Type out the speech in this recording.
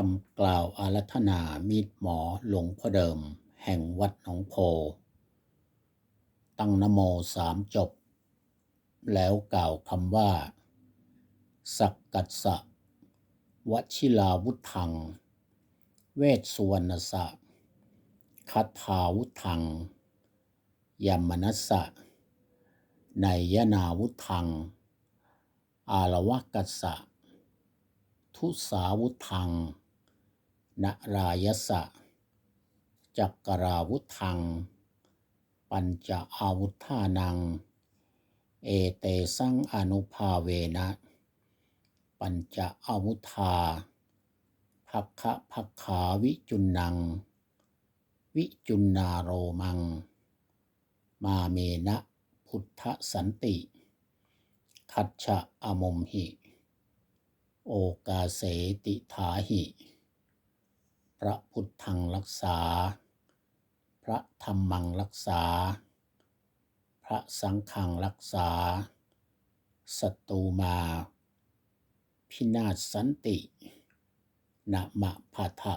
ຄຳກ່າວອາລາທະນາມີດໝໍຫຼວງພໍ່ເດີມແຫ່ງວັດໜອງໂພ ຕັ້ງນະໂມສາມຈົບ ແລ້ວກ່າວຄຳວ່າ ສັກກັດສະ ວະຊິລາວຸດທັງ ເວດສຸວັນນະສະ ຄາຖາວຸດທັງ ຍາມະນັດສະ ໄນຍະນາວຸດທັງ ອາລະວະກັດສະ ທຸສາວຸດທັງ ນະລາຍັດສະ ຈັກກະລາວຸດທັງ ປັນຈະອາວຸດທານັງ ເອເຕສັງອະນຸພາເວນະ ປັນຈະອາວຸດທາ ພັກຂະພັກຂາວິຈຸນນັງ ວິຈຸນນາໂລມັງ ມາເມນະ ພຸດທະສັນຕິ ຄັດຊະອະມຸມຫິ ໂອກາເສຕິຖາຫິ ພະພຸດທັງລັກສາ ພະທຳມັງລັກສາ ພະສັງຄັງລັກສາ ສັດຕູມາ ພິນາດສັນຕິ ນະມະພະທະ